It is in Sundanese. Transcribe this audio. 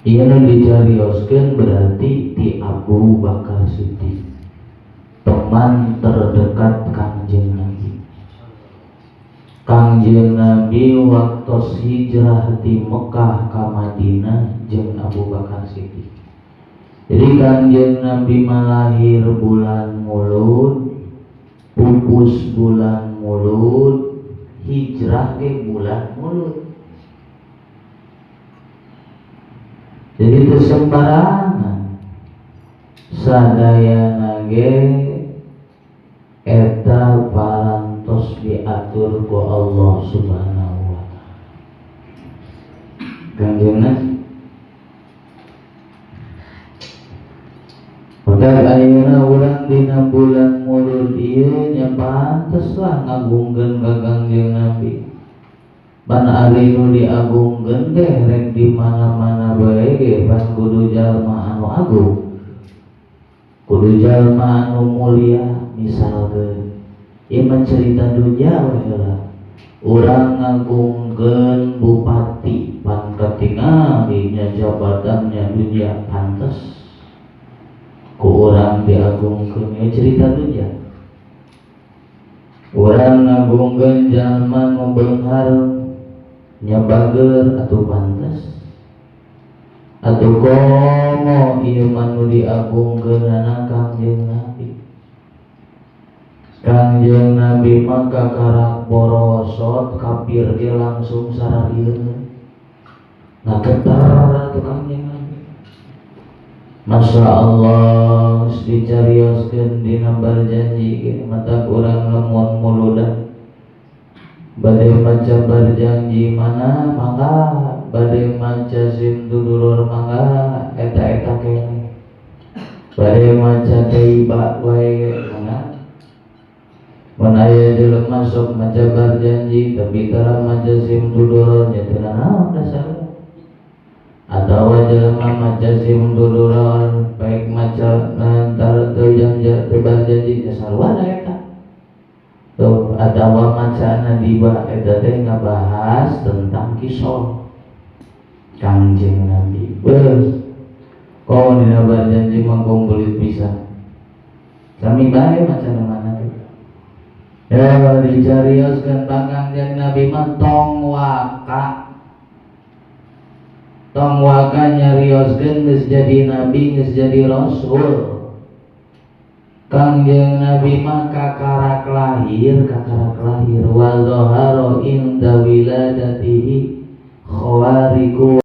Ieu nu dicarioskeun berarti ti Abu Bakar Siddiq, teman terdekat Kangjeng Nabi. Kangjeng Nabi waktu hijrah di Mekah ka Madinah jeung Abu Bakar Siddiq. Jadi Kangjeng Nabi malahir bulan Mulud, pupus bulan Mulud, hijrah ke bulan Mulud. Jadi itu sembarangan sadayana ge eta parantos diatur ku Allah Subhanahu wa taala. Kangjeng Nabi udah ayeuna urang dina bulan Mulud ieu nya pantes lah ngagungkeun ka Kangjeng Nabi. Pan ari nu diagungkeun teh rek di mana-mana bae ge pan kudu jalma anu agung, kudu jalma anu mulia. Misalkeun ieu mah cerita dunya we heula, urang ngagungkeun bupati pan katingali nya jabatannya dunya pantes ku urang diagungkeun. Ieu cerita dunya. Urang ngagungkeun jalma nu beunghar nya bager atuh pantes, atuh komo ieu mah nu diagungkeunana Kangjeng Nabi. Kangjeng Nabi mah kakarak borosot kafir ge langsung sararieun ngageter atuh Kangjeng Nabi. Masya Allah, geus dicarioskeun dina barjanji ge mata urang lamun muludan bade maca barjanji mana mangga, bade maca sim tudulur mangga, eta-eta kene bade maca teiba wae mangga. Mun aya jelema sok maca barjanji tapi tara maca sim tudulur nya teu nanaon dasarna. Atawa jelema maca sim tudulur baik maca tara teu janji teu barjanji nya sarua eta. Tuh, atawa macana diba eta teh ngabahas tentang kisah Kangjeng Nabi. Beuh, kok dina barjanji mah komplit pisan. Sami bae macana mana teh. Ya dicarioskeun Kangjeng Nabi mah tong waka. Tong waka nyarioskeun geus jadi nabi, geus jadi rasul. Kangjeng Nabi mah kakarak lahir wa zahara inda wiladatihi khawariku